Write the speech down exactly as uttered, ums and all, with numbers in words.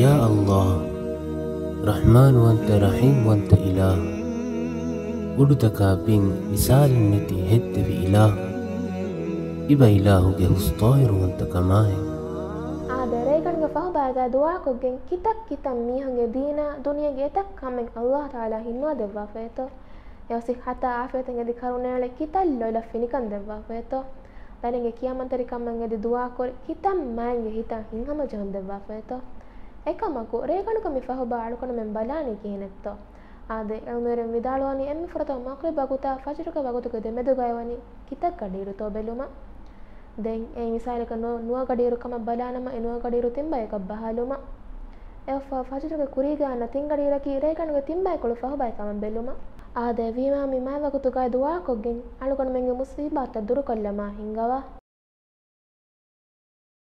ޔާ ﷲ، ރަޙްމާންވަންތަ ރަޙީމްވަންތަ އިލާހު، އުޑުތަކާ ބިން މިސާލެއް ނެތި ހެއްދެވި އިލާހު، އިބަ އިލާހުގެ ހުސްޠާހިރުވަންތަ ކަމާއި. އާދެ، ރޭގަނޑުގެ ފަހުބައިގައި ދުޢާކޮށްގެން ކިތައް ކިތައް މީހުންގެ ދީނާ ދުނިޔޭގެ އެތައް ކަމެއް ﷲ ތަޢާލާ ހިންނުވާދެއްވާފައޭތޯ؟ އެ ސިއްޙަތާ އާފިޔަތުން އެދި ކަރުނައެޅި ކިތައް ލޮލަށް ފިނިކަން ދެއްވާފައޭތޯ؟ ދަނެއްގެ ކިޔާމަންތެރިކަމަށް އެދި ދުޢާކުރި ކިތައް މާތްގެ ހިތަށް ހިތްހަމަޖެހުން ދެއްވާފައޭތޯ؟ އެކަމަކު، ރޭގަނޑުގެ މި ފަހުބާ އަޅުގަނޑުމެން ބަލާނީ ކިހިނެއްތޯ؟ އާދެ، އެޅުނުއިރެން ވިދާޅުވަނީ އެންމެ ފުރަތަމަ މަޣްރިބް ވަގުތާ ފަޖުރުގެ ވަގުތުގެ ދެމެދުގައިވަނީ ކިތައް ގަޑިއިރުތޯ ބެލުމަށް. ދެން އެ މިސާލަކަށް ނު-، ނުވަ ގަޑިއިރު ކަމަށް ބަލާނަމަ، އެ ނުވަ ގަޑިއިރު ތިން ބަޔަކަށް ބަހާލުމަށް. އެއަށްފަހު ފަޖުރުގެ ކުރީގަ އަންނަ ތިން ގަޑިއިރަކީ ރޭގަނޑުގެ ތިން ބައިކުޅަ ފަހުބައި ކަމަށް ބެލުމަށް. އާދެ، ވީމާ މި މާތް ވަގުތުގައި ދުޢާކޮށްގެން އަޅުގަނޑުމެންގެ މުޞީބާތްތައް ދުރުކޮށްލަމާ ހިންގަވާ.